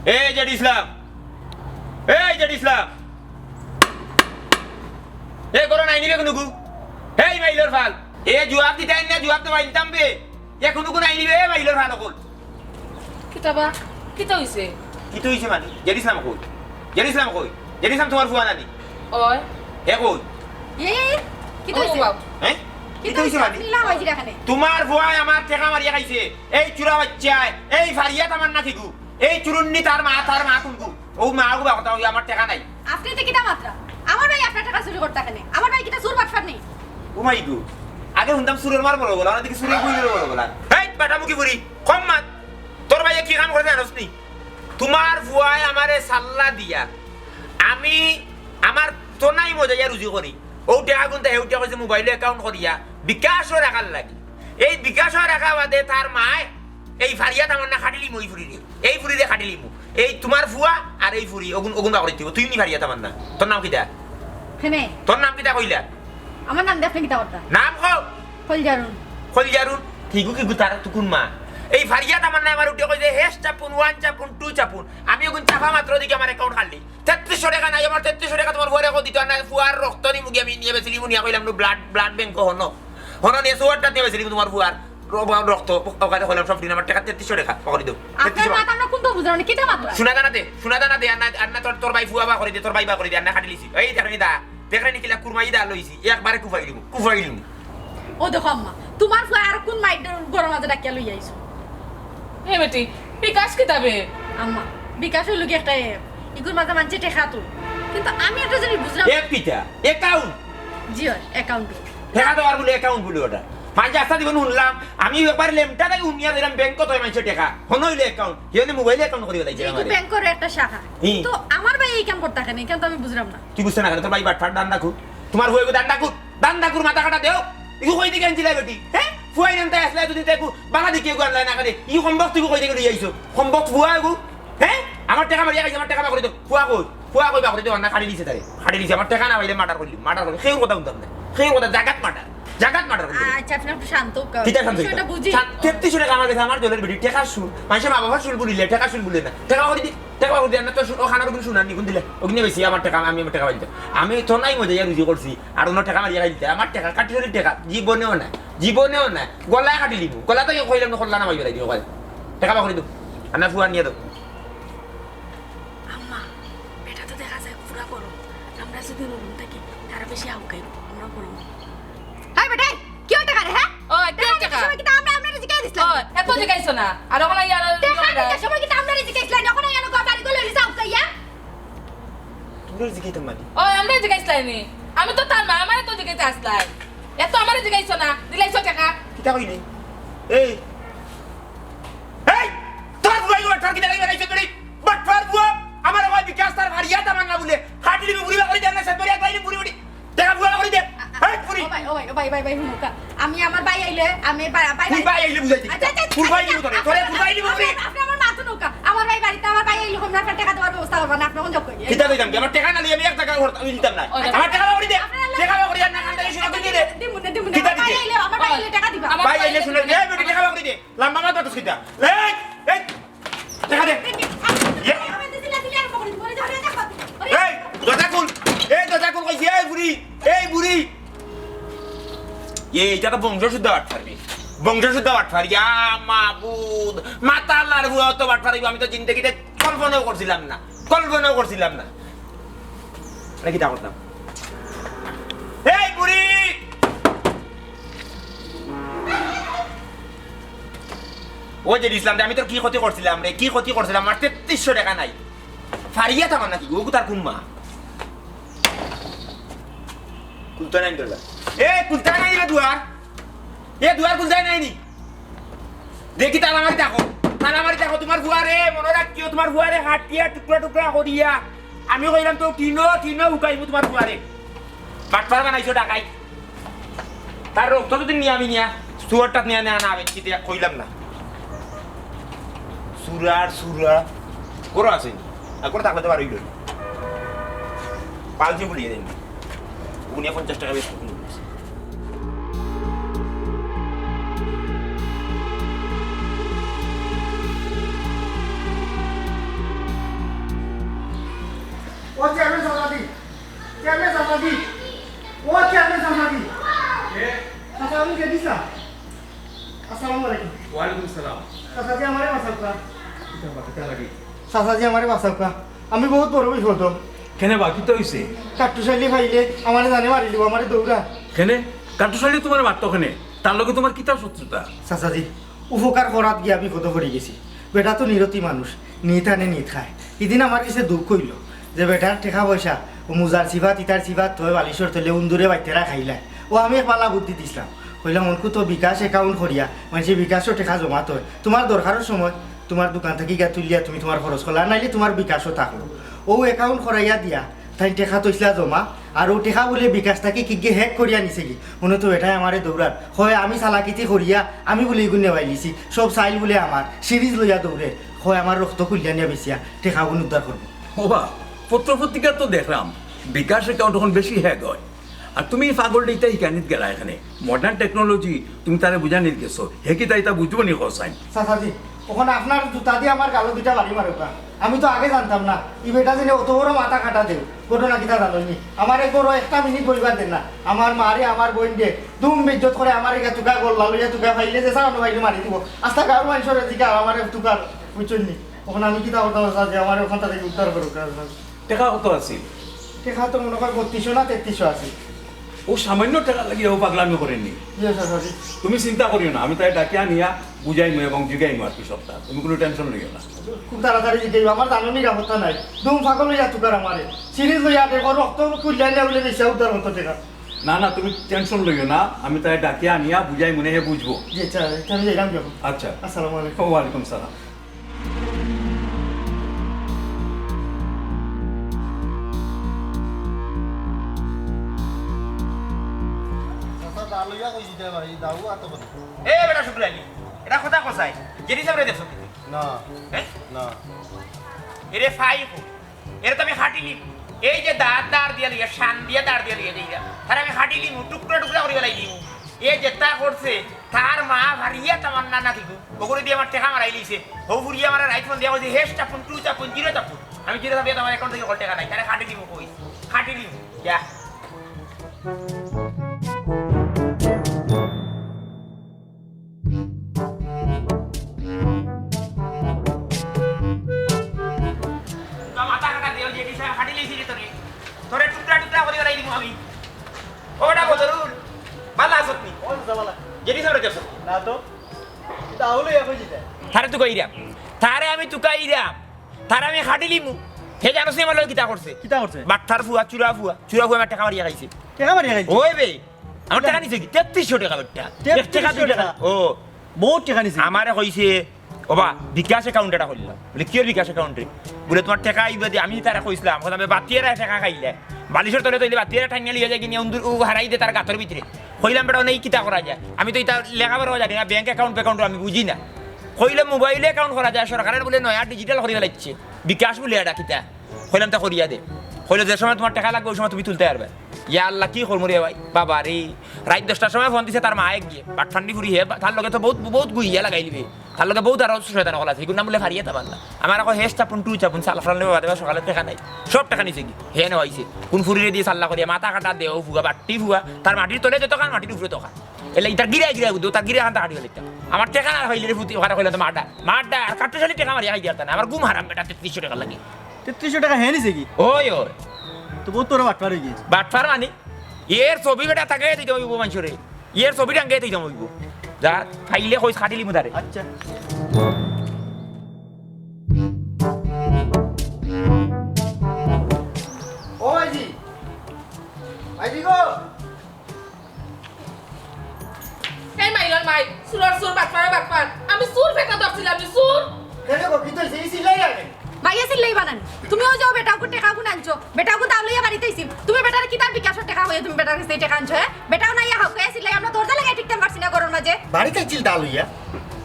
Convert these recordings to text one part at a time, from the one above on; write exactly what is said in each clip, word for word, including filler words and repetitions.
এই জেড ইসলাম, এই জেড ইসলাম, এ ঘরো নাই নি বে কুনুগু? এই মাইলর ফাল, এ জুয়াব দিতায় না, জুয়াব তো পাইতাম বে। এ কুনুগু নাই নি বে, এ মাইলর ফাল অকল। কিতা বা? কিতা অইছে? কিতা অইছে মানে? জেড ইসলাম কই? জেড ইসলাম কই? জেড ইসলাম তুমার ফুয়া নানি? অয়। হে কই? এ, এ, এ, কিতা অইছে? বাবা। হে? কিতা কিতা অইছে অইছে? মানে? আপনি লাভ অইছে এখানে। তুমার ফুয়ায় আমার টেকা মারিয়া খাইছে। এই চুরা বাইচ্চায়, এই ফারিয়া তামান্না কিগু। এই চুরুন্নি তার মা, তার মা কুনগু? অউ মা অগু বা কথা অই আমার টেকা নাই। আপনি তো কিতা মাতরা? আমার ভাই আপনার টেকা চুরি করতা কেনে? আমার ভাই কিতা চুর বাটফার নি? ও মাই গো। আগে হুনতাম চুরর মার বড় গলা, অখন দেখি চুরর বইনর বড় গলা। হেই, বেটা মুখী ফুরি, কম মাত। তোর ভাইয়ে কি কাম করছে জানোস নি? তুমার ফুয়ায় আমারে সাল্লা দিয়া, আমি আমার তনাই মজাইয়া রুজি করি। অউ টেকাগুন তাই হেউ টেকা কইছে মোবাইলো অ্যাকাউন্ট করিয়া বিকাশো রাখার লাগি। এই বিকাশো রাখা বাদে তার মায় এই ফারিয়া তামান্না খাটিলিমু এই ফুরিরে। এই ফুরিরে খাটিলিমু। এই তুমার ফুয়া আর এই ফুরি, অগুন, অগুন বার করি দিবো। তুই নি ফারিয়া তামান্না। তোর নাম কিতা? হেমে। তোর নাম কিতা কইলা? আমার নাম দেখলে কিতা করতা? নাম কও। খলজারুন। খলজারুন? কিগু, কিগু তার তুকুন মা? এই ফারিয়া তামান্না আমার উঠে কইছে, "হেশ চাপুন, ওয়ান চাপুন, টু চাপুন।" আমি অগুন চাপা মাত্র দেখি আমার অ্যাকাউন্ট খালি। তেত্রিশশো টেকা নাই, আমার তেত্রিশশো টেকা তুমার ফুয়ারে কো দিতো না, ফুয়ার রক্ত নি মুগি আমি নিয়া বেচিলিমু, নিয়া কইলাম নু ব্লাড, ব্লাড ব্যাংক হনো। হনো নিয়া সুয়ারটা নিয়া বেচিলিমু তুমার ফুয়ার র-, রক্ত, ওখানে কইলাম সব দিন আমার টেকা তেত্রিশশো টেকা, পকড়ি দেও। আপনার তেত্রিশশো মাত আমরা কুনতা বুঝলাম না, কিতা মাতরা? শুনা জানা দে, শুনা জানা দে, আর না, আর না তোর, তোর ভাই ফুয়া বা করি দে, তোর ভাই বা করি দে, আর না খাটিলিছি। এই দেখনি দা, দেখনি কিলা কুরমাই দা লইছি, একবারে কুফাইলিমু, কুফাইলিমু। ও দেখো আম্মা, তুমার ফুয়া আর কুন মাইর ঘরর মাঝে ডাকিয়া লইয়া আইছো? এ বেটি, বিকাশ কিতা বে? আম্মা, বিকাশ অইলো কি একটা অ্যাপ। ইগুর মাঝে মানষে টেকা তুলে। কিন্তু আমি একটা জিনিস বুঝলাম না। অ্যাপ কিতা? অ্যাকাউন্ট? জি অয়, অ্যাকাউন্ট। টেকা দেওয়ার বুলে অ্যাকাউন্ট বুলে ওটা। মানষে আস্তা দিবো হুনলাম, আমি একবার লেমটা থাকি হুনিয়া দিলাম ব্যাংকো থয় মানষে টেকা। হনো অইলো অ্যাকাউন্ট। হি অনে মোবাইলে অ্যাকাউন্ট করি লাইছে। ব্যাংকর একটা শাখা। হুম। তো আমার ভাই এই কাম করতা কেনে, কিন্তু আমি বুঝলাম না। তুই বুঝতে না কেনে? তোর ভাই বাটফার, দান রাখু। তুমার ভাই দান রাখু। দান ডাকুর মাথা কাটা দেও। ইগু কই থাকি আনছিলা বেটি? হে? ফুয়াই নাম তাই আসলে যদি তাই বানা দেখি এগু আনলাই না কেনে? ইগু কমবক তুই কই থাকি লই আইছো? কমবক ফুয়া এগু। হে? আমার টেকা মারিয়া খাইছে, আমার টেকা বার করি দেও। ফুয়া কই? ফুয়া কই বার করি দেও? না খাটিলিছে তারে। খাটিলিছে, আমার টেকা না পাইলে মার্ডার করিলিমু, মার্ডার করিলিমু। কেউর কথা হুনতাম না। কেউর কথা, জাগাত মার্ডার। জাগাত মার্ডার করিলিমু। আচ্ছা, আপনি একটু শান্ত হন। কিতা শান্ত বিষয়টা হইতাম? বুঝি। শান্ত, তেত্রিশশো টেকা আমার গেছে, আমার জলের বেটি। টেকা শুন, মানষে মা বাবার শুন বুলিলে, টেকা শুন বুলে না। টেকা বার করি দে। টেকা বার করি দে, আর না তো শু-, ও খানার উপরে শুনার নি, কোন দিলে? অগ্নি বেশি আমার টেকা, আমি আমার টেকা পাইতাম। আমি তো নাই মজা ইয়া রুজি করছি। আর অন্য টেকা মারিয়া খাইতে, আমার টেকা কাটি ধরি টেকা, জীবনেও নাই, জীবনেও নাই। গলায় কাটিলিমু, গলা থাকি কইলাম না, কল্লা নামাই বেড়াই দিও, কয়। টেকা বার করি দেও, আর না ফুয়া নিয়া দেও। আম্মা, বেটা তো দেখা যায় পুরা বড়। আমরা যদি রুম থাকি, তারা বেশি হাউকাইব, আমরা বড় মানুষ। এই বেটা, কি অয় টেকা রে, হ্যাঁ? ও, কি টেকা? সময় কিন্তু আমরা, আমরা জিকাই দিছিলাম। ও, এত জিকাইছো না। আর ওখানে ইয়ার টেকা দিতে সময় কিন্তু আমরা জিকাইছিলাম, যখন ইয়ানো গো বাড়ি গো লইলি যাও কাইয়া। তোমরা জিকাইতাম মানে? ও, আমরা জিকাইছিলাম নি। আমি তো তার মা, আমারে তো জিকাইতে আসলাই। এত আমারে জিকাইছো না, দিলাইছো টেকা। কিতা কইলি? এই, এই, তোর ফুয়াই গো, তোর কিতা লাগি বানাইছো তুই? বাটফার ফুয়া, আমার ওই বিকাশ তার ভারিয়া তামান্না বলে, খাটিলি মুড়ি বাকরি দেন না, সেতবরি এক লাইনে পুরি পুরি। টেকা ফুয়া বাকরি দে। এই পুরি। ও ভাই, ও ভাই, ও ভাই, ভাই, ভাই, হুনুকা। আমি আমার ভাই আইলে, আমি বা-, ভাই, তুই ভাই আইলে বুঝাই দিবি। আচ্ছা, আচ্ছা, তুই ভাই আচ্ছা, নিবি তোরে, আচ্ছা, তোরে তুই ভাই নিবি আপনি, বুঝাই। আপনি আমার মাথা নুকা। আমার ভাই বাড়িতে, আমার ভাই আইলে, আমি আপনার টেকা দেওয়ার ব্যবস্থা করবো না, আপনি কোন যোগ করিয়ে। কিতা দিতাম কি? আমার টেকা না নিয়ে আমি এক টাকা ঘর আমি দিতাম না। ওই আমার টেকা বাকরি দে। আপনার টেকা বাকরি আর না খান থেকে শুরু করে দে। দিমু না, দিমু না। কিতা আমার ভাই দিতে? আইলে, আমার ভাই আইলে টেকা দিবা। আমার ভাই ভাই আইলে শুনে, এই বেটি টেকা বাকরি দে। লম্বা মাত বাতাস কিতা? এই, এই, দেখা দে। এই, দরজা খুল। এই, দরজা খুল কইছি, এই বুড়ি, এই বুড়ি। এ, এটা তো বংশ শুদ্ধ বাটফারি। বংশ শুদ্ধ বাটফারি। ইয়া মাবুদ, মাতাল্লার ফুয়া তো বাটফারি, আমি তো জিন্দেগিতে কল্পনাও করছিলাম না, কল্পনাও করছিলাম না। এটা কিতা করতাম? এই বুড়ি! ও যে ইসলাম রে, আমি তোর কি ক্ষতি করছিলাম রে? কি ক্ষতি করছিলাম? আমার তেত্রিশশো টেকা নাই। ফারিয়া তামান্না কিগু? ওগু তার কোন মা? খুলতে নাই দরজা। এ, খুলতে নাই রে দুয়ার। এ, দুয়ার খুলতে নাই নি? দেখি তালা মারি থাকো। তালা মারি থাকো। তোমার ফুয়ারে, মনে রাখিও, তোমার ফুয়ারে হাটিয়া টুকরা টুকরা করিয়া। আমি কইলাম তো, টিনো, টিনো উকাইমু তোমার ফুয়ারে। বাটপার বানাইছো ডাকাই। তার রক্ত যদি নিয়া আমি নিয়া, সুয়ারটা নিয়া, নিয়া না, আমি কিতে কইলাম না। সুরার, সুরা। করো আছে নি? আর করে থাকলে তো বারোই লই। পালজি বলিয়ে দেন। উনি পঞ্চাশ টাকা বেশি। আসসালামু আলাইকুম। ওয়ালাইকুম সালাম। চাচাজি, আমারে বাঁচাউক্কা। কিতা বা, কিতা লাগি? চাচাজি, আমারে বাঁচাউক্কা। আমি বউত বড় বিপদো। কেনে বা, কিতা অইছে? কাট্টুশালি পাইলে আমারে জানে মারিলিবো, আমারে দৌড়া। কেনে? কাট্টুশালি তুমারে মারতো কেনে? তার লগে তুমার কিতা শত্রুতা? চাচাজি, উপকার করাত গিয়া বিপদো পড়ি গেছি। বেটা তো নিরতি মানুষ, নিত আনে নিত খায়। ইদিন আমার গেছে দুখ অইলো যে বেটার টেকা পয়সা, অউ মুজার চিবাত, ইতার চিবাত থয় বালিশর তলে উন্দুরে বাইত্তেরা খাইলায়। অউ আমি এক বালা বুদ্ধি দিছলাম, কইলাম, "অনকু তো বিকাশ account করিয়া মানষে বিকাশো টেকা জমা থয়, তুমার দরকারর সময় তুমার দোকান থাকি গিয়া তুলিয়া তুমি তুমার খরচ করলা, নাইলে তুমার বিকাশো থাকলো।" অউ account করাইয়া দিয়া তাইন টেকা থইছলা জমা, আর অউ টেকা বুলে বিকাশ থাকি কিগিয়ে hack করিয়া নিছেগি। হুনো তো বেটায় আমারে দৌড়ার, কয় আমি চালাকিতি করিয়া আমি বুলে ইগুন নেওয়াইলিছি, সব চাইল বুলে আমার, সিরিজ লইয়া দৌড়ে, কয় আমার রক্ত খুলিয়া নিয়া বেচিয়া টেকাগুন উদ্ধার করবো। ওবা, পত্র পত্রিকা তো দেখরাম, বিকাশ account অখন বেশি hack অয়। আর তুমি পাগলরে ইতা হিকানিত গেলায় কেনে? Modern technology তুমি তারে বুঝানিত গেছো, হে কিতা ইতা বুঝবো নি কও চাইন? চাচাজি, অখন আপনার জুতা দি আমার গালো দুইটা বাড়ি মারউক্কা। আমি তো আগে জানতাম না, ই বেটা যেনে অত বড় মাথা কাটা দেয়। ঘটনা কিতা জানইন নি? আমারে ঘরো একটা মিনিট বইবার দের না। আমার মারে, আমার বইনরে দুম বেইজ্জত করে আমারে গিয়া তুকায়, গল্লা লইয়া তুকায়, পাইলে যেছা অনো পাইলে মারি দিবো। আস্তা গাঁওর মানষরে জিকাও আমারে তুকার, বুঝছইন নি? অখন আমি কিতা করতাম চাচাজি, আমারে অখান থাকি উদ্ধার করউক্কা। টেকা কত আছিল? টেকা তো মনো কয় বত্রিশশো না তেত্রিশশো আছিল। অউ সামান্য টেকার লাগি অউ পাগলামি করের নি? জি, চাচাজি। তুমি চিন্তা করিও না, আমি তারে ডাকিয়া আনিয়া বুঝাইমু এবং জিগাইমু আর কি সবটা। তুমি কুনু tension লইও না। খুব তাড়াতাড়ি জিগাইবা, আমার জানো নিরাপত্তা নাই। দুম পাগল অইয়া তুকার আমারে। সিরিজ লইয়া আটে, অউ রক্ত খুলিয়া নিয়া বুলে বেচিয়া উদ্ধার করতো টেকা। না, না, তুমি tension লইও না, আমি তারে ডাকিয়া আনিয়া বুঝাইমু নে, হে বুঝবো। জি, আচ্ছা, আমি যাইরাম গি অখন। আচ্ছা। আসসালামু আলাইকুম। ওয়ালাইকুম সালাম। চাচা, দা লইয়া কই দিতে ভাই, দাও আর তো বলে। এ বেটা শুক্র আলী, ইটা কথা কছাই, জেডি সাবরে দেখছো নি? না। হ্যাঁ? না। এরে ফাই কো, এরে তো আমি কাটিলিমু। এই যে দাঁত দাঁড় দিয়া লইয়া, শান দিয়া দাঁড় দিয়া লইয়া যাইরা, তারে আমি কাটিলিমু, টুকরা টুকরা করি ফালাই দিমু। এ যেতা করছে, তার মা হারিয়া তামান্না না দিগু। অগুরে দি আমার টেকা মারাইলিছে। হউ ফুড়িয়ে আমারে রাইত ফোন দিয়া কইছে, "হেশ চাপুন, টু চাপুন, জিরো চাপুন।" আমি জিরো চাপুন, আমার account থাকি হকল টেকা নাই। তারে কাটিলিমু কই? কাটিলিমু। যা। তোর মাথা কাটা দেও, জেডি সাবরে কাটিলিছি রে তোরে। তোরে টুকরা টুকরা করি ফালাই দিমু আমি। ও বেটা বদরুল, ভালা আছত নি? ও চাচা, ভালা। জেডি সাবরে দেখছো? না তো। তারে তুকাইরাম। তারে আমি তুকাইরাম। তারে আমি কাটিলিমু। হে জানোস নি আমার লগে কিতা করছে? কিতা করছে? বাটপার ফুয়া, চুরা ফুয়া। চুরা ফুয়া আমার টেকা মারিয়া খাইছে। টেকা মারিয়া খাইছে? ওই বে, আমার টেকা নিছে কি? তেত্রিশশো টেকা বেটা। এক টেকা, দুই টেকা। ও। বউত টেকা নিছে। আমারে কইছে, "ওবা, বিকাশ account এটা খুললাম।" বুলে, "কিওর বিকাশ account রে?" বুলে, "তুমার টেকা আইবা দি।" আমি তারে কইছলাম, কইতাম, "বাতিয়েরা টেকা খাইলে, বালিশর তলে তইলে বাতিয়েরা টানিয়া লইয়া যায় কিনিয়া উন্দুর ও হারাই দে তার গাতর ভিতরে।" কইলাম, "বেটা, অনে কিতা করা যায়? আমি তো ইতা লেখাপড়াও জানি না, bank account ফ্যাকাউন্টও আমি বুঝি না।" কইলে, "মোবাইলে account করা যায়, সরকারে বুলে নয়া digital করি ফালাইছে, বিকাশ বুলে এটা কিতা।" কইলাম, "তা করিয়া দে।" কইলো, "যে সময় তুমার টেকা লাগবো, ওই সময় তুমি তুলতে পারবে।" ইয়া আল্লাহ, কি করমু রে ভাই? বাবা রে, রাইত দশটার সময় ফোন দিছে তার মায়ে গিয়া, বাটপারনি ফুড়ি হে, তার লগে তো বউত, বউত গুইয়া লাগাইলিবে। তার লগে বউত আরো শয়তান অকল আছে, ইগুর নাম বুলে ফারিয়া তাবান না। আমারে কয়, "হেশ চাপুন, টু চাপুন, চাল ফালান বাদে বা সকালে টেকা নাই।" সব টেকা নিছে গি? হে নেওয়াইছে। কুন ফুড়িরে দিয়া চাল্লা করিয়া, মাথা কাটা দেও ফুয়া, বাট্টি ফুয়া, তার মাটির তলে যত খান, মাটির উপরে তত খান। এলে ইতার গিরায় গিরায় বুদ্ধি, তার গিরায় খান তা কাটি ফালাইতাম। আমার টেকা না পাইলে রে ফুতি, ওখানে কইলাম তো মার্ডার, মার্ডার, আর কাট্টুশালি টেকা মারিয়া খাই দিয়ার তা না। আমার ঘুম হারাম বেটা, তেত্রিশশো টেকার লাগি। তেত্রিশশো টেকা হে নিছে গি? ওই, ওই। তো বউত বড় বাটপার অই গেছে। বাটপার মানে? এর ছবি বেটা তাকে দিতে অইবো মানষরে। এর ছবি টাঙ্গে দিতে অইবো। যা, খাইলে কইস কাটিলিমু তারে। আচ্ছা। ও ভাইজি, ভাইজি গো। এই মাইলর মাই, চুরর চুর, বাটপারর বাটপার। আমি চুর পেটা ধরছিলাম, আমি চুর। কেনে গো, কিতা অইছে? ই চিল্লাইরা কেনে? মাইয়ে চিল্লাইবা না নি? তুমিও যাও বেটাগুর টেকাগুন আনছো, বেটাগু দাও লইয়া বাড়িত আইছিল। তুমি বেটারে কিতা বিকাশর টেকা কইয়া তুমি বেটার গেছে টেকা আনছো, হে? বেটাও নাই, হাউ কইয়া চিল্লাই, আমরা দরজা লাগাই টিকতাম পারছি না ঘরর মাঝে। বাড়িত আইছিল দা লইয়া?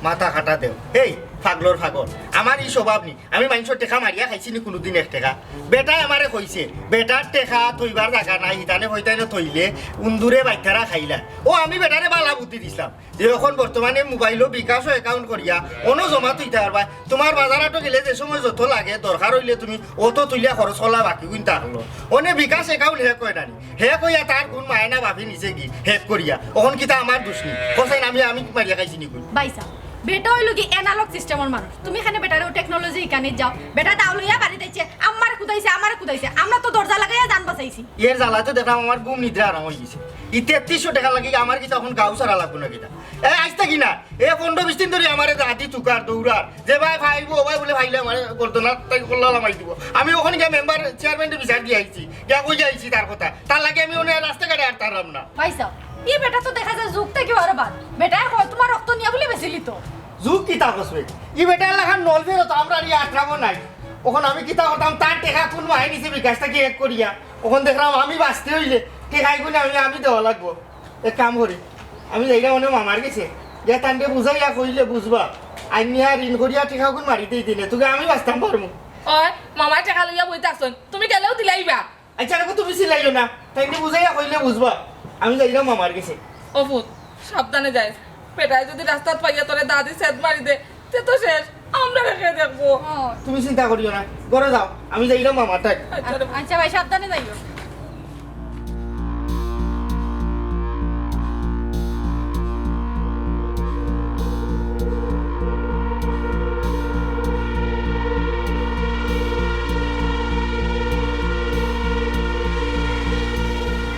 মাথা কাটা দেও। এই, পাগলর পাগল। আমার ই স্বভাব নি, আমি মাইনষর টেকা মারিয়া খাইছি নি কুনুদিন এক টেকা? বেটায় আমারে কইছে, বেটার টেকা থইবার জাগা নাই, হিতানে হইতানে থইলে উন্দুরে বাইতারা খাইলা। ও আমি বেটারে বালা বুদ্ধি দিছলাম যে অখন বর্তমানে মোবাইলো বিকাশো account করিয়া অনো জমা থইতা পারবায়, তুমার বাজার হাটো গেলে যে সময় যত লাগে দরকার অইলে তুমি অত তুলিয়া খরচ করলা, বাকি গুইন থাকলো। অনে বিকাশ account hack অয় না নি? Hack অইয়া তার কুন মায় না বাপে নিছে গি hack করিয়া? অখন কিতা আমার দুষ নি? কও চাইন আমি, আমি মারিয়া খাইছি নি কুন? ভাইসাব, বেটা অইলো গি analog system-র মানুষ। তুমি কেনে বেটারে ও technology হিকানিত যাও। বেটা দাও লইয়া বাড়িত আইছে, আমারে কুদাইছে, আমারে কুদাইছে। আমরা তো দরজা লাগাইয়া জান বাঁচাইছি। এর জ্বালায় তো দেখলাম আমার ঘুম নিদ্রা হারাম অইগেছে। ই তেত্রিশশো টেকার লাগি আমার কিতা অখন গাউ ছাড়া লাগবো না কিতা? এ, আইজ থাকি না। এ, পনরো বিশ দিন ধরি আমারে রাতি তুকার, দৌড়ার। যে ভাই পাইবো, ও ভাই বুলে পাইলে আমারে করতো না, তাই করলা লামাই দিব। আমি অখন গিয়া মেম্বার, চেয়ারম্যানরে বিচার দিয়া আইছি। গিয়া কইয়া আইছি তার কথা। তার লাগি আমি অনে রাস্তাঘাটে আর তারাম না। ভাইসাব, ই বেটা তো দেখা যায় যুগ থাকি আরো বাদ। বেটায় কয় তুমার রক্ত নিয়া বুলে বেচিলিতো। যুগ কিতা কছবে? ই বেটার লাখান নল ফেরত আমরার ই আটরামো নাই। অখন আমি কিতা করতাম, তার টেকা কুন মায় নিছে বিকাশ থাকি hack করিয়া। অখন দেখলাম আমি বাঁচতে অইলে টেকা ইগুইন আমি, আমি দেওয়া লাগবো। এক কাম করি, আমি যাইরাম অনে মামার গেছে, গিয়া তানরে বুঝাইয়া কইলে বুঝবা। আইনিয়া ঋণ করিয়া টেকা ইগুইন মারি দেই দিনে, তুগে আমি বাঁচতাম পারমু। ওই, মামায় টেকা লইয়া বই থাকছইন, তুমি গেলেও দিলাইবা। আচ্ছা, রাখো, তুমি চিল্লাইও না। তাইনরে বুঝাইয়া কইলে বুঝবা। আমি যাইরাম মামার গেছে। ও পুত, সাবধানে যাইস। বেটায় যুদি রাস্তাত পাইয়া তোরে দাদি সেদ মারি দে, তে তো শেষ। আমরারে কে দেখবো? তুমি চিন্তা করিও না। ঘরো যাও, আমি যাইরাম মামার তাই। আচ্ছা রে। আচ্ছা ভাই, সাবধানে যাইও।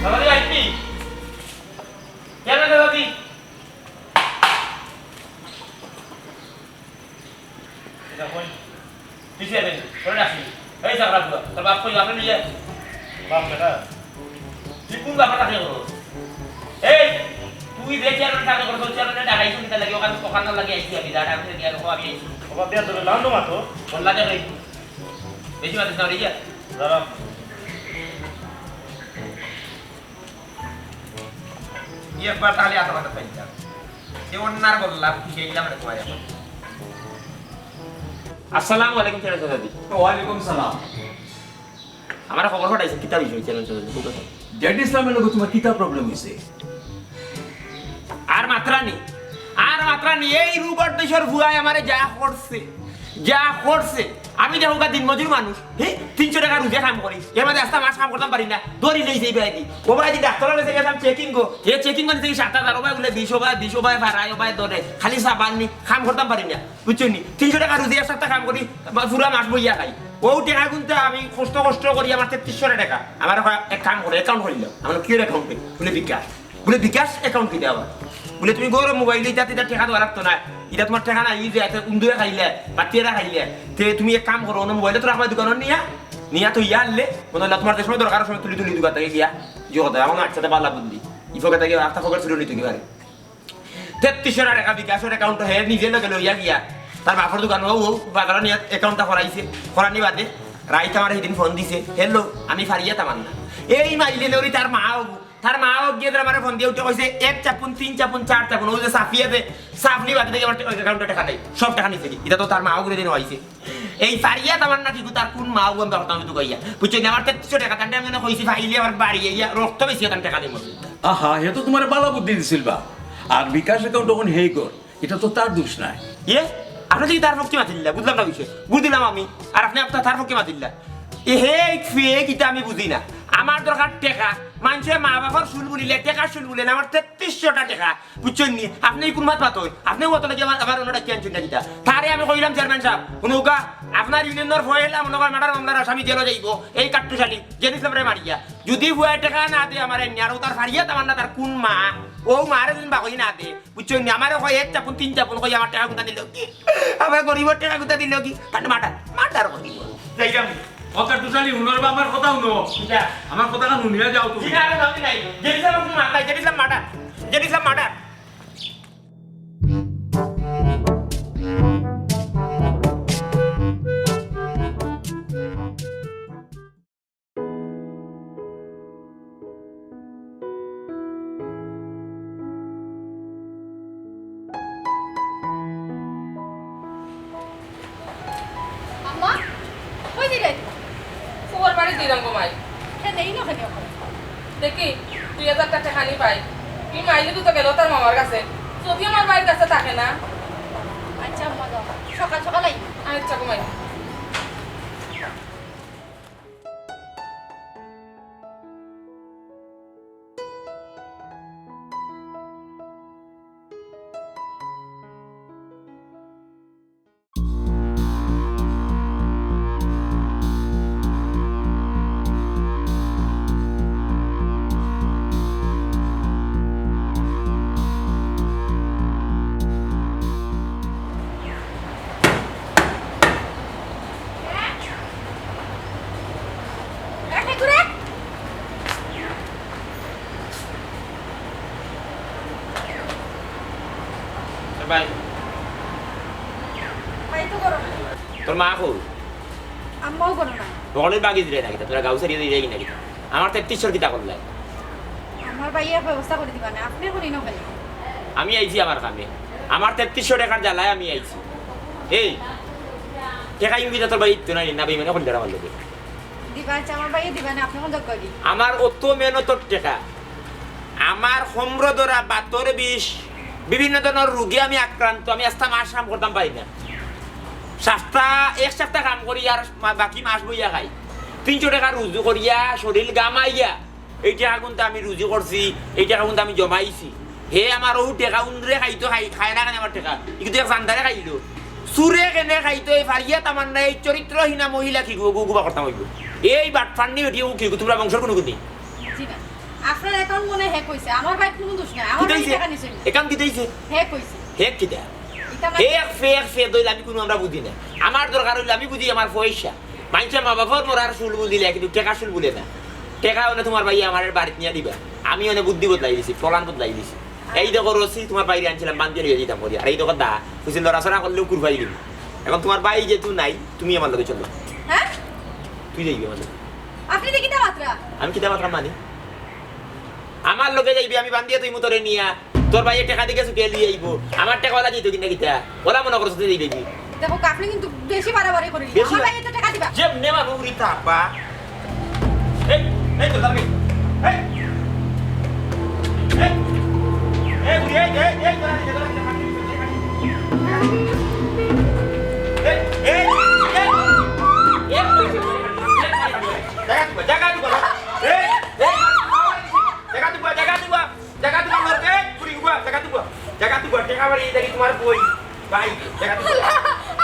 দাদি, আইছি। কেন রে দাদি? এটা কই? পিছে দে, ধরে রাখি। এই চাকরা বুয়া, তোর বাপ কই? বাপরে নিয়ে। বাপ বেটা। তুই কোন বাপের কাছে করো? এই, তুই যে চেয়ারম্যান কাছে করো, তোর চেয়ারম্যানে ডাকাইছো কিতা লাগি? ওখানে, ওখানে লাগি আইছি আমি, যা ডাকতে গিয়া দেখো আমি আইছি। ও বাপ, বিয়ার ধরে লাউন্ড মাতো। বললা যে ভাই, বেশি মাতিস না, রে গিয়া। দাঁড়াও। ই একবার তাহলে আতো কথা পাইতাম। যে অন্যার বললাম, কিসে ইলাম রে কয় এখন। আসসালামু আলাইকুম, চেয়ারম্যান সাহেব। ওয়ালাইকুম সালাম। আমার খবর পাঠাইছে, কিতা বিষয়, চেয়ারম্যান সাহেব? জেড ইসলামের লগে তোমার কিতা প্রবলেম হইছে? আর মাতরা নি, আর মাতরা নি। এই রুগর দেশর ফুয়ায় আমারে যা করছে, যা করছে। আমি দেখো গা দিনমজুর মানুষ, হে, তিনশো টেকা রুজে কাম করি, এর মাঝে আস্তা মাস কাম করতাম পারি না, দড়ি লই যাই বেড়াইদি। ও বেড়াইদি ডাক্তার কাছে গেলাম চেকিং গো, এ চেকিং করে দেখি সাত হাজার, ও ভাই বলে বিশ, ও ভাই বিশ, ও ভাই ফারাই, ও ভাই দরে, খালি সাবান নি, কাম করতাম পারি না, বুঝছো নি? তিনশো টেকা রুজি এক সপ্তাহ কাম করি, বা পুরা মাস বইয়া খাই। ও টেকা গুনতে আমি কষ্ট কষ্ট করি আমার তেত্রিশশো টেকা, আমার কয়, "এক কাম করে, অ্যাকাউন্ট করিল।" আমার কি অ্যাকাউন্টে? বলে, "বিকাশ।" বলে, "বিকাশ অ্যাকাউন্ট কিতা আবার?" বলে, "তুমি গরম মোবাইল ইটা, ইটা টেকা দেওয়া লাগতো না, ইটা তোমার টেকা না, এই যে এত উন্দুরে খাইলে, বাতিয়েরা খাইলে, তে তুমি এক কাম করো, অন্য মোবাইল তো রাখবা দোকানো নিয়া, নিয়া তো ইয়া আনলে, মনে হলো তোমার যে সময় দরকার, ওই সময় তুলি তুলি দোকান থেকে গিয়া, যে কথা, এখন আচ্ছা, তা বালা বুদ্ধি, ই ফোকে থেকে, আস্তা ফোকে চুরি নিতে কি পারে।" তেত্রিশশো টেকা বিকাশর অ্যাকাউন্ট হে নিজে লগে লইয়া গিয়া, তার বাপর দোকান, ও, ও, বাজারো নিয়া অ্যাকাউন্টটা করাইছে, করানি বাদে, রাইত আমার সেদিন ফোন দিছে, "হ্যালো, আমি ফারিয়া তামান্না।" এই মাইলে লরি তার মা ও তার মা ও গিয়া আমারে ফোন দিয়া উঠে কইছে, "এক চাপুন, তিন চাপুন, চার চাপুন, ও যে সাফিয়া দে, সাফলি বাদে দেখি আমার অ্যাকাউন্টে টেকা নাই, সব টেকা নিছে কি?" ইটা তো তার মা ও ঘুরে দিন হইছে। এই ফারিয়া তামান্না কি তার কোন মা ও আমি কথা আমি তো কইয়া। বুঝছো নি? আমার তেত্রিশশো টেকা, তান্ডে আমি মনে কইছি, "ফাইলে আমার বাড়ি আইয়া রক্ত বেশি তান টেকা দিব।" আহা, হে তো তোমারে বালা বুদ্ধি দিছিল বা। আর বিকাশ অ্যাকাউন্ট তখন হেই কর, এটা তো তার দোষ নাই। ইয়ে, আপনি কি তার পক্ষে মাতিল্লা? বুঝলাম না বিষয়। বুঝলাম আমি। আর আপনি আপনার তার পক্ষে মাতিল্লা। এ হে, ফেক, এটা আমি বুঝি না। আমার দরকার টেকা। মানুষের মা বাবার শুল বলিলে, টেকা শুল বলিলে, আমার তেত্রিশশো টেকা। বুঝছেন নি? আপনি কোন মাত মাতই? আপনি অত লাগে আমার, আমার অন্য ডাকিয়ে আনছেন না কিতা? তারে আমি কইলাম, "চেয়ারম্যান সাহেব, হুনুকা, আপনার ইউনিয়নের ফয়লা মনে করেন মার্ডার মামলার আসামি জেলো যাইবো, এই কাট্টুশালী, জেল ইসলামরে মারিয়া। যদি ফুয়ায় টেকা না দে আমার এমনি, আর ও তার ফারিয়া তামান্না তার কোন মা, ও মারে যদি বাগই না দে, বুঝছেন নি? আমারে কয় এক চাপুন, তিন চাপুন, কই আমার টেকা কোনটা নিল কি? আমার গরিবের টেকা কোনটা দিল কি?" তাহলে মার্ডার, মার্ডার করিব। যাইতাম। ও কাট্টুশালী, হুনো রে বা, আমার কথা হুনো। কিতা? আমার কথা কান হুনিয়া যাও তুমি। ঠিক আছে, আমি নাই। জেল ইসলাম মার্ডার, জেল ইসলাম মার্ডার, জেল ইসলাম মার্ডার। দিলাম গো মাই। হে নেই না, হে নেই। দেখি, দুই হাজার টেকা খানি পাই। ই মাইলে তো গেল তার মামার কাছে। যদি আমার ভাইর কাছে থাকে না। আচ্ছা, আম্মা যাও। সকাল সকাল আইও। আচ্ছা গো মাই। ভাই। ভাই তো করো না। তোর মা কই? আম্মাও করো না। বগলের বাগি দিলে না কিতা? তোরা গাউ ছাড়িয়ে দিয়ে যাই না কিতা? আমার তেত্রিশশোর কিতা করলাই? আমার ভাইয়ের ব্যবস্থা করে দিবা না, আপনি করি না কেন? আমি আইছি আমার কামে, আমার তেত্রিশশো টেকার জ্বালায় আমি আইছি। এই, টেকা ইউ কিতা তোর ভাই ইত্তু নাই না, বেইমানি করলে আমার লগে। দিবা, আচ্ছা, আমার ভাইয়ে দিবা না, আপনি কোন যোগ্য কি? আমার অত মেহনতর টেকা, আমার হোমরো ধরা, বাতর বিষ, বিভিন্ন ধরনের রোগে আমি আক্রান্ত, আমি একটা মাস কাম করতাম পারি না। সপ্তাহ, এক সপ্তাহ কাম করি আর মা-, বাকি মাস বইয়া খাই। তিনশো টেকা রুজি করিয়া, শরীর গামাইয়া, এই টেকা কিন্তু আমি রুজি করছি, এই টেকা কিন্তু আমি জমাইছি। হে আমার ও টেকা উনরে খাইতো খাই, খায় না কেন আমার টেকা? ই কিন্তু এক জানদারে খাইলো। চুরে কেনে খাইতো, এই ফারিয়া তামান্না, এই চরিত্রহীনা মহিলা কি গু-, গু-, গুবা করতাম অইবো? এই বাটফান্নি বেটি ও কি গু-, তোমরা বংশর কোনো গুণী? জি না। আপনার অ্যাকাউন্ট মনে হয় হ্যাক হইছে। আমার ভাই কোনো দোষ নাই। আমার কিতা ভাই হইছে? টেকা নিছে। অ্যাকাউন্ট কিতা হইছে? হ্যাক হইছে। হ্যাক কিতা? এটা মানে হে এক ফে, এক ফে দইলে আমি কোনো আমরা বুঝি না। আমার দরকার হইলে আমি বুঝি আমার পয়সা। মাইনষে মা বাপর মরার চুল বুলিলে, কিন্তু টেকা চুল বুলে না। টেকা অনে তোমার ভাই আমার বাড়িত নিয়া দিবা। আমি অনে বুদ্ধি বদলাই দিছি, plan বদলাই দিছি। এই দেখো রশি, তোমার বাইরে আনছিলাম, বান্ধিয়া লইয়া দিতাম করি। আর এই দেখো দা, খুশি লড়াচড়া করলেও কুরবাই দিবি। এখন তোমার ভাই যেহেতু নাই, তুমি আমার লগে চলো। হ্যাঁ? তুই যাইবি আমার লগে। আপনি তো কিতা মাতরা? আমি কিতা মাতরা মানি? আমার লগে যাইবি, আমি বান্ধিয়া তুই মুতরে নিয়া। তোর ভাইয়ে টেকা দিকে ছুটিয়ে লই আইবো। আমার টেকা ওলা দিত কিনা কিতা? ওলা মনে করছ তুই দিবি কি? দেখো, আপনি কিন্তু বেশি বাড়াবাড়ি করিলি। বেশি আমার বা-, ভাইয়ে তো টেকা দিবা। যে নেওয়া নুরি থাকবা। এই, এই তো দাঁড়াবি। এই। এই। এই, বুড়ি, এই, এই, এই, দাঁড়া, দাঁড়া, দাঁড়া, দাঁড়া। এই, এই, এই। জাগা দিবা, জাগা দিবা। এই, এই। জাগা দিবা, জাগা দিবা। জাগা দিবা, লড়বে, বুড়ি গুবা, জাগা দিবা। জাগা দিবা, টেকা বাড়ি, এটা কি তোমার বই? ভাই, জাগা দিবা।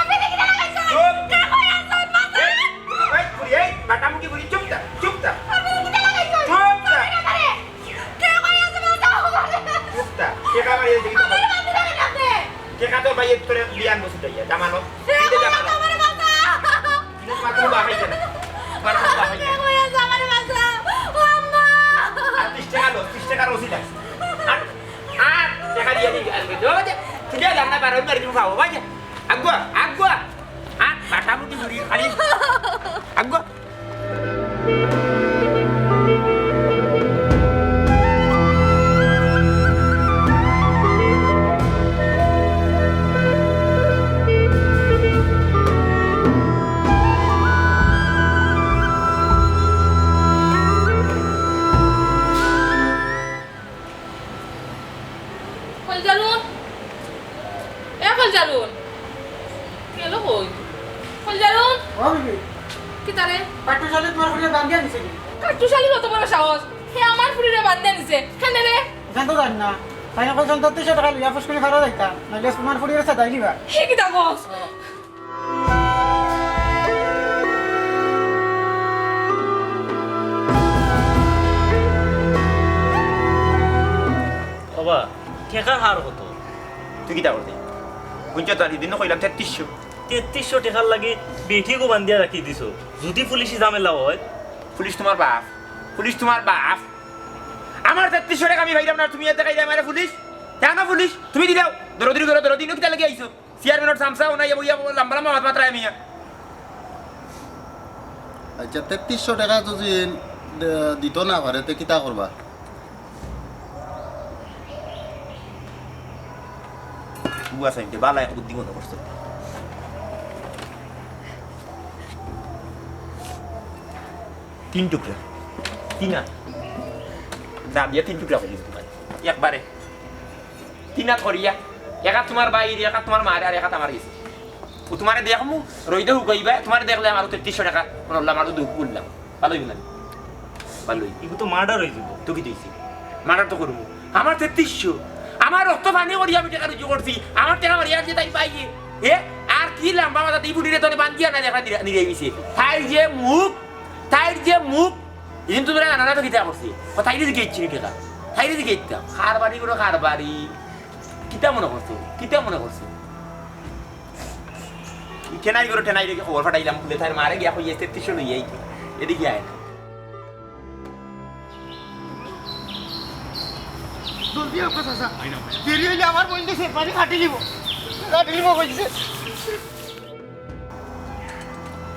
আপনি দেখি না লাগাইছো। চুপ। কে কই আছেন? এই, এই, বুড়ি, এই, বাটামুখী বুড়ি, চুপ থাক, চুপ থাক। আপনি দেখি না লাগাইছো। চুপ থাক। কে কই আছে? চুপ থাক। টেকা বাড়ি, এটা কি তোমার? টেকা তো ভাই, তোরে বিয়ান বসে যাইয়া, জামানো। কে কই আছে? আমারে বাঁচাও। কিন্তু তোমার কোনো বাহাই জানে না। তোমার কোনো বাহাই জানে না। কে কই আছে? আমারে বাঁচাও। ও আম্মা। আর ত্রিশ টাকা লো, ত্রিশ টাকা রসিদ আছে। আর, আর টাকা দিয়ে দিবি, আর দিবি। ও যে, তুই যা রান্না পারো, আমি আর কিছু খাবো, ভাই। Água, Água. আর বাটা মুটি মুড়ি খালি। আগুয়া। কলজারুন, এ কলজারুন, গেল কই? কলজারুন। ও বিবি। কিতা রে? কাট্টু শালি তোমার ফুরিরে বান্ধিয়া নিছে কি? কাট্টু শালির অত বড় সাহস, হে আমার ফুরিরে বান্ধিয়া নিছে। কেনে রে? জানতো জানি না। তাই না কইছন, তেত্রিশশো টেকা লইয়া ফুসকুনি ফারা যাইতা, নাইলে তোমার ফুরিরে সাদাই দিবা। হে কিতা কস? ওবা, টেকার হার কত? তুই কিতা করতে? হুনছ তো, আমি দিন কইলাম তেত্রিশশো। তেত্রিশশো টেকার লাগি বেটিগু বান্ধিয়া রাখি দিছো। যদি পুলিশি ঝামেলা হয়? পুলিশ তোমার বাপ, পুলিশ তোমার বাপ। আমার তেত্রিশশো টেকা আমি পাইলাম না, তুমি এত টাকা দিলে আমারে পুলিশ? কেন পুলিশ? তুমি দিলাও, দরদির ঘরে দরদি, ইনো কিতা লাগি আইছো? চেয়ারম্যানর চামচা, ওনাই বইয়া লম্বা লম্বা মাত মাতরায় মিয়া। আচ্ছা, তেত্রিশশো টেকা যদি দে-, দিত না পারে, তে কিতা করবা? বুয়া সাইনতে বালা এক বুদ্ধি মনে করছে। তিন টুকরা। তিন আত। যা দিয়া তিন টুকরা করি দিছি তুমার। একবারে। তিন আত করিয়া। এক আত তুমার ভাইর, এক আত তুমার মার, আর এক আত আমার গেছে। ও তুমারে দেখমু, রইদে হুকাইবা, তুমারে দেখলে আমারও তেত্রিশশো টেকা, মনে হলো আমারও দুঃখ করলাম। ভালোই না? ভালোই। ইগু তো মার্ডার অই যাইবো। তো কিতা অইছে? মার্ডার তো করমু। আমার তেত্রিশশো। আমার রক্ত পানি করিয়া আমি টেকা রুজি করছি। আমার টেকা মারিয়া আনছে তাই পাইয়ে। এ? আর কি লাম্বা মাথা এই ফুড়িরে তোরে বান্ধিয়া না দেখা নিরা-, নিরাই দিছে। তাইর যে মুখ, তাইর যে মুখ, এদিন তো তোরা জানো না তো কিতা করছে। ও তাইরে দিকে ইচ্ছে নি টেকা। তাইরে দিকে ইচ্ছা। কারবারি করে কারবারি। কিতা মনে করছো? কিতা মনে করছো? ই টেনাই করে টেনাই রেখে খবর ফাটাইলাম, বলে তার মারে গিয়া কইয়া তেত্রিশশো লইয়া আইতে। এদিকে আয় না। জলদি আও, চাচা। দেরি অইলে আমার বইন দেশে পানি কাটি নিব। কাটি নিব কইছে।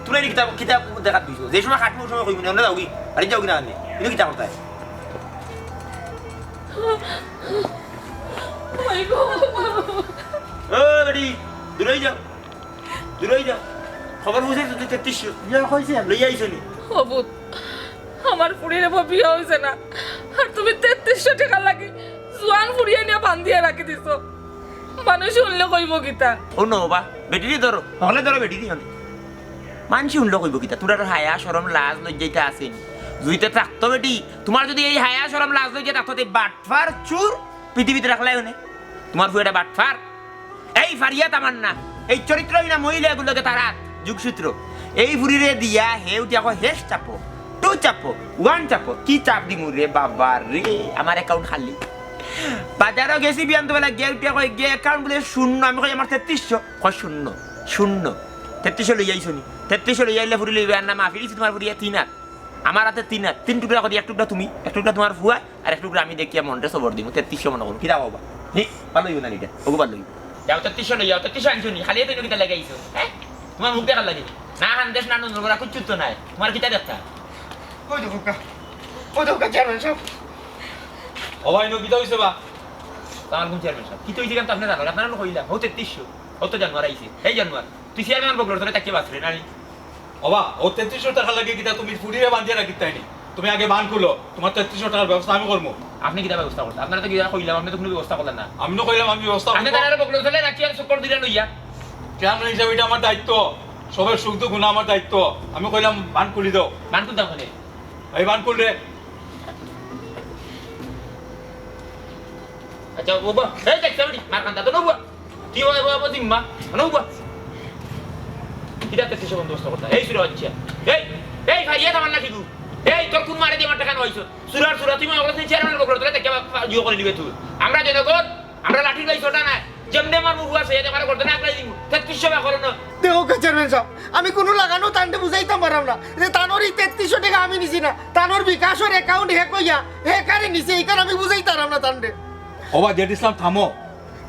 তোরা কিতা, কিতা দেখাত দিছো? যে সময় কাটবো, ওই সময় কইবি না, আমরা যাওগি? বাড়ি যাওগি না আমি? ইনো কিতা করতায়? ওই গো। ও বেটি, দূরে যাও। দূরে যাও। খবর বুঝে তো তুই তেত্রিশশো। ইয়া কইছে। লইয়া আইছো নি? ও পুত, আমার ফুড়ির এবার বিয়া অইছে না। আর তুমি তেত্রিশশো টেকার লাগি জোয়ান ফুড়িয়ে নিয়া বান্ধিয়া রাখি দিছো। মানুষ শুনলে কইবো কিতা? ও নো বা, বেটিরে ধরো। হলে ধরো বেটিরে হলে। মানষে শুনলে কইবো কিতা? তোর আর হায়া, শরম, লাজ, লজ্জা ইতা আছে নি? যদি তে থাকতো বেটি, তুমার যদি এই হায়া, শরম, লাজ, লজ্জা থাকতো, তে বাটফার, চুর, পৃথিবীত রাখলাই অনে। তুমার ফুয়াটা বাটফার। এই ফারিয়া তামান্না, এই চরিত্রহীনা মহিলা এগুলোকে তারা যোগসূত্র। এই ফুড়িরে দিয়া হে উঠি এখন হেস চাপো, টু চাপো, ওয়ান চাপো, কি চাপ দিমু রে বাবা রে, আমার অ্যাকাউন্ট খালি। বাজারও গেছি বিয়ান্ত বেলা, গিয়া উঠি এখন গিয়া অ্যাকাউন্ট বলে শূন্য, আমি কই আমার তেত্রিশশো, কয় শূন্য, শূন্য, তেত্রিশশো লইয়া আইছো নি, তেত্রিশশো লইয়া আইলে ফুড়ি লইবে আর না, মাফি দিছি তুমার ফুড়িয়ে তিন আত। আমার আতে তিন আত, তিন টুকরা করি, এক টুকরা তুমি, এক টুকরা তুমার ফুয়া, আর এক টুকরা আমি দেখিয়া মনটা সবর দিমু, তেত্রিশশো মনে করো, কিতা বাবা? হি, ভালো অইবো না এটা, ওগো ভালো অইবো। যাও, তেত্রিশশো লই যাও, তেত্রিশশো আনছো নি, খালি এত কিতা লাগাইছো, হ্যাঁ? তুমার মুখ দেখার লাগি? না হান্দেশ, না নন্দন করা, কিচ্ছু তো নাই, তুমার কিতা দেখতা? ওই দেখো কা, ওই দেখো কা, চেয়ারম্যান সাব। ও ভাই, নো কিতা অইছে বা? আমার কোন চেয়ারম্যান সাব? কিতা অইছে কেন তো আপনি জানো? আপনারা কইলাম, হো তেত্রিশশো, হো তো জানোয়ার আইছে। এই জানোয়ার, তুই চেয়ারম্যান বগলর ধরে তাকিয়ে বাঁচলে না নি? ওবা, ও তেত্রিশশো টেকার লাগি কিতা তুমি ফুড়িরে বান্ধিয়া রাখিতায় নি? তুমি আগে বান খুলো, তুমার তেত্রিশশো টেকার ব্যবস্থা আমি করমু। আপনি কিতা ব্যবস্থা করতা? আপনারে তো কিতা কইলাম, আপনি তো কুনু ব্যবস্থা করলেন না। আমি না কইলাম আমি ব্যবস্থা আমি করমু। তারে বগলর ধরে রাখি আর চক্কর দিলে লইয়া। চেয়ারম্যান হিসাবে এটা আমার দায়িত্ব, সবের সুখ দুঃখ হুনা আমার দায়িত্ব। আমি কইলাম বান খুলি দাও। বান খুলতাম কেনে? এই বান খুল রে। আচ্ছা, ও বা, এই দেখ, চাবি, মার কান্দা তো নবুয়া। তুই ওই, ওই, ওই, জিম্মা, নবুয়া। কিতা তেত্রিশশো বন্দোবস্ত করতা? এই সুরা বাচ্চা। এই, এই, ভাইয়া, আমার না শিখু। এই, তোর কোন মারে দিয়ে আমার টাকা নয়ছো? সুরার সুরা, তুই মনে করছিস চেয়ারম্যানের বগলর ধরে দেখে বা-, বা-, ইয়ে করে নিবে তুই। আমরা জনগণ, আমরা লাঠির ভাই ছোটা না। যেমনে আমার মুখ আছে, এতে পারে করতে না, আগলাই দিমু। তেত্রিশশো বা করো না। দেখো কা চেয়ারম্যান সাব, আমি কুনু লাগানো তানরে বুঝাইতাম পারাম না যে তানর ই তেত্রিশশো টেকা আমি নিছি না, তানর বিকাশর অ্যাকাউন্ট হ্যাক অইয়া, হ্যাকারে নিছে, ইখান আমি বুঝাইতারাম না তানরে। ওবা জেড ইসলাম, থামো।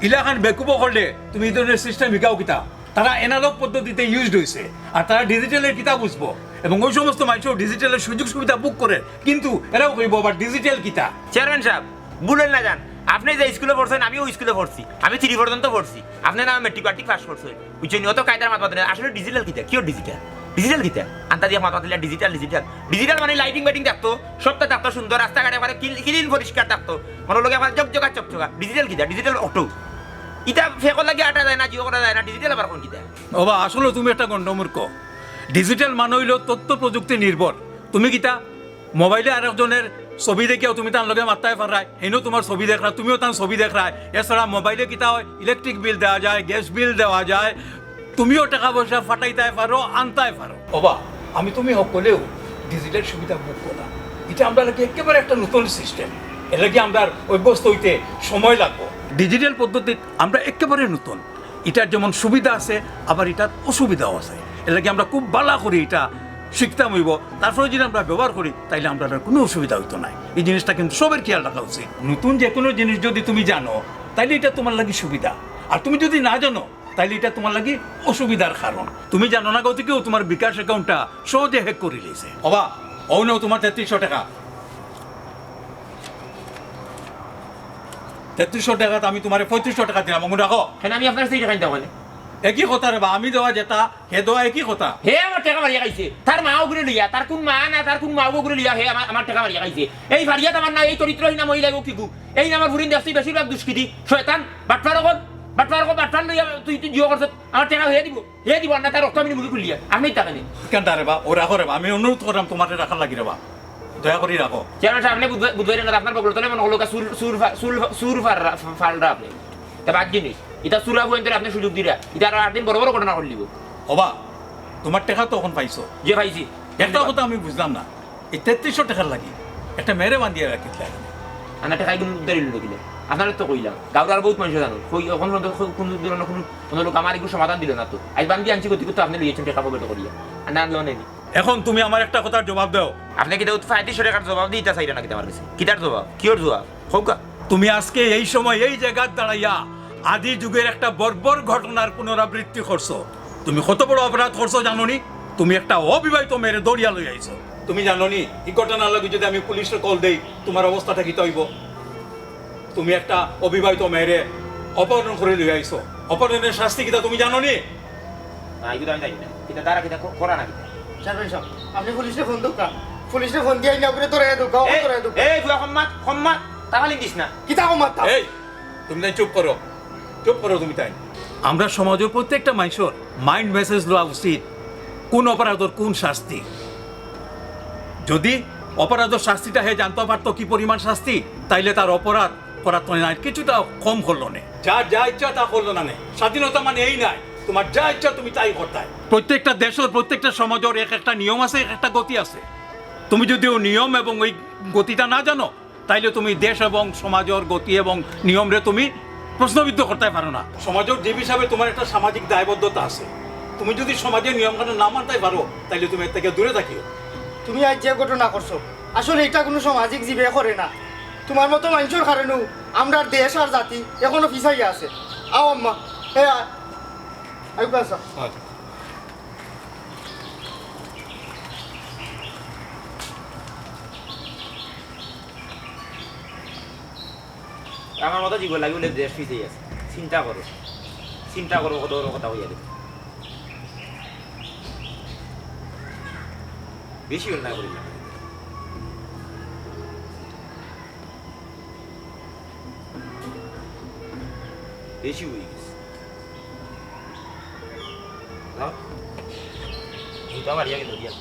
ইলাখান বেকুব করলে তুমি ই ধরনের সিস্টেম হিকাও কিতা? তারা অ্যানালগ পদ্ধতিতে ইউজড অইছে, আর তারা ডিজিটালের কিতা বুঝবো? এবং ওই সমস্ত মানুষও ডিজিটালের সুযোগ সুবিধা ভোগ করে, কিন্তু এরাও কইবো আবার ডিজিটাল কিতা? চেয়ারম্যান সাব, ভুলেন না যান, আপনি যে স্কুলে পড়ছেন, আমিও স্কুলে পড়ছি, আমি থ্রি পর্যন্ত পড়ছি, আপনি না মেট্রিক পাস করছেন, বুঝছেন নি? অত কায়দার মাত মাতেন না। আসলে ডিজিটাল কিতা? কিও ডিজিটাল? ডিজিটাল কিতা? আন্তা দিয়া মাত মাতিলে ডিজিটাল, ডিজিটাল। ডিজিটাল মানে লাইটিং বাইটিং থাকতো, সবটা থাকতো সুন্দর, রাস্তাঘাট একবারে ক্লি-, ক্লিন পরিষ্কার থাকতো। মনে লগে একবারে জকজকা চকচকা। ডিজিটাল কিতা? Digital auto. ইটা ফেকর লাগি আটা যায় না, জিও করা যায় না, ডিজিটাল আবার কোন কিতা? ওবা, আসলে তুমি একটা গণ্ডমূর্খ। ডিজিটাল মানে অইলো তথ্য প্রযুক্তি নির্ভর। তুমি কিতা মোবাইলে আরেকজনের ছবি দেখিয়াও তুমি তার লগে মাততায় পাররায়, হেইনও তুমার ছবি দেখরা, তুমিও তার ছবি দেখরায়। এছাড়া মোবাইলে কিতা হয়, ইলেকট্রিক বিল দেওয়া যায়, গ্যাস বিল দেওয়া যায়, তুমিও টাকা পয়সা ফাটাইতায় পারো, আনতায় পারো। ওবা, আমি তুমি হকলেউ ডিজিটাল সুবিধা ভোগ করলাম। ইটা আমরার লাগি একেবারে একটা নতুন সিস্টেম। এর লাগি আমরার অভ্যস্ত অইতে সময় লাগবো। ডিজিটাল পদ্ধতিত আমরা একেবারে নতুন। ইটার যেমন সুবিধা আছে, আবার ইটার অসুবিধাও আছে। এর লাগি আমরা খুব ভালা করি ইটা শিখতাম অইবো, তারপরে যদি আমরা ব্যবহার করি, তাইলে আমরার আর কুনু অসুবিধা অইতো নায়। ই জিনিসটা কিন্তু সবের খেয়াল রাখা উচিত। নতুন যে কুনু জিনিস যদি তুমি জানো, তাইলে ইটা তুমার লাগি সুবিধা, আর তুমি যদি না জানো, তাইলে ইটা তুমার লাগি অসুবিধার কারণ। তুমি জানো না গতিকেও তুমার বিকাশ অ্যাকাউন্টটা সহজে হ্যাক করি লইছে। ওবা, অউ নেও তুমার তেত্রিশশো টেকা। তেত্রিশশো টেকাত আমি তুমারে পঁয়ত্রিশশো টেকা দিলাম, অগুন রাখো। কেনে আমি আপনার সেই টেকা নিতাম কেনে? একই কথা রে বা, আমি দেওয়া যেটা, হে দেওয়া একই কথা। হে আমার টেকা মারিয়া খাইছে। তার মা ওগুরে লইয়া, তার কুন মা না, তার কুন মা ওগুরে লইয়া, হে আমার, আমার টেকা মারিয়া খাইছে। এই ফারিয়াত আমার না, এই চরিত্রহীনা মহিলা গো কিগু। এই আমার ফুরিন দেখছি বেশিরভাগ দুষ্কৃতি, শয়তান, বাটপার অকল, বাটপার অকল, বাটপার লইয়া তুই, তুই জিও করছত। আমার টেকা হে দিবো, হে দিবো, আর না তার রক্ত আমি মুখে খুলিয়া, আপনি টাকা নেই। কেন রে বা, ওরা করে বা, আমি অনুরোধ করলাম তোমারে রাখার লাগি রে বা। দয়া করি রাখো। চেয়ারম্যান সাব, আপনি বুধবার, বুধবারে না, আপনার বগল তলে মনে হলো চুল, চুল ফা-, চুল ফা-, চুল ফার-, ফালরা আপনি। তা বাদ জিনিস, ইটা চুরা ফুয়েন্তরে আপনি সুযোগ দিরা, ইটা আরো আট দিন বড় বড় ঘটনা করিলিবো। ওবা, তোমার টেকা তো অখন পাইছো। যে পাইছি। একটা কথা আমি বুঝলাম না, এই তেত্রিশশো টেকার লাগি একটা মেয়েরে বান্ধিয়া রাখিলা। আনা টেকা এগুন উদ্ধার হইল কিনা? আপনারা তো কইলাম, গাঁওর আর বহুত মানুষ জানো, কই অখন পর্যন্ত কো-, কোনো ধরনের কোনো, কোনো লোক আমার এগুলো সমাধান দিল না তো। আজ বান্ধি আনছি গতি করতে আপনি লইয়েছেন টেকা পকেটে করিয়া। আর না আনলো নেই। এখন তুমি আমার একটা কথার জবাব দাও। আপনি কিতা উৎফা আইটি সরে কার জবাব দিতা চাইরা না কিতা আমার কাছে? কিতার জবাব? কিওর জবাব? কউক্কা। তুমি আজকে এই সময় এই জায়গাত দাঁড়াইয়া আদি যুগের একটা বর্বর ঘটনার পুনরাবৃত্তি করছো। তুমি কত বড় অপরাধ করছো জানো নি? তুমি একটা অবিবাহিত মেয়েরে ধরিয়া লই আইছো। তুমি জানো নি, এই ঘটনার লাগি যদি আমি পুলিশরে কল দেই, তোমার অবস্থাটা কিতা অইবো? তুমি একটা অবিবাহিত মেয়েরে অপহরণ করি লই আইছো। অপহরণের শাস্তি কিতা তুমি জানো নি? না, এগুলো আমি জানি না। কিতা তারা কিতা ক-, করা না কিতা? চেয়ারম্যান সাব, আপনি পুলিশরে ফোন দেউক্কা। পুলিশরে ফোন দিয়া আইনা ওগুরে ধরে দেউক্কা, ওগুরে এই, ধরে দেউক্কা। এই, তুই সম্মান, সম্মান, তাহলে দিস না। কিতা সম্মান তা? এই, তুমি তাই চুপ করো, চুপ করো তুমি তাই। আমরা সমাজের প্রত্যেকটা মানুষের মাইন্ড মেসেজ লওয়া উচিত, কোন অপরাধের কোন শাস্তি। যদি অপরাধের শাস্তিটা হে জানতে পারতো কি পরিমাণ শাস্তি, তাইলে তার অপরাধ করার তো নাই, কিছুটা কম করলো নে। যা, যা ইচ্ছা তা করলো না নে। স্বাধীনতা মানে এই নাই, তোমার যা ইচ্ছা তুমি তাই করতায়। প্রত্যেকটা দেশের, প্রত্যেকটা সমাজের এক একটা নিয়ম আছে, এক একটা গতি আছে। তুমি যদি ওই নিয়ম এবং ওই গতিটা না জানো, তাইলে তুমি দেশ এবং সমাজের গতি এবং নিয়মরে তুমি প্রশ্নবিদ্ধ করতে পারো না। সমাজের জীব হিসাবে তোমার একটা সামাজিক দায়বদ্ধতা আছে। তুমি যদি সমাজের নিয়ম কানুন না মানতে পারো, তাইলে তুমি এর থেকে দূরে থাকিও। তুমি আজ যে ঘটনা করছো, আসলে এটা কোনো সামাজিক জীবে করে না। তোমার মতো মানুষের কারণেও আমরার দেশ আর জাতি এখনো পিছাইয়া আছে। আও আম্মা, এ আয়, আইবা আসা। আমার মতো জীবন লাগে বলে দেশ পিছিয়ে আছে। চিন্তা করো, চিন্তা করো, কত বড় কথা হইয়া গেছে। বেশি অন্যায় করি না। বেশি হয়ে গেছে। যাও। জুতা মারিয়া কিন্তু দিয়া।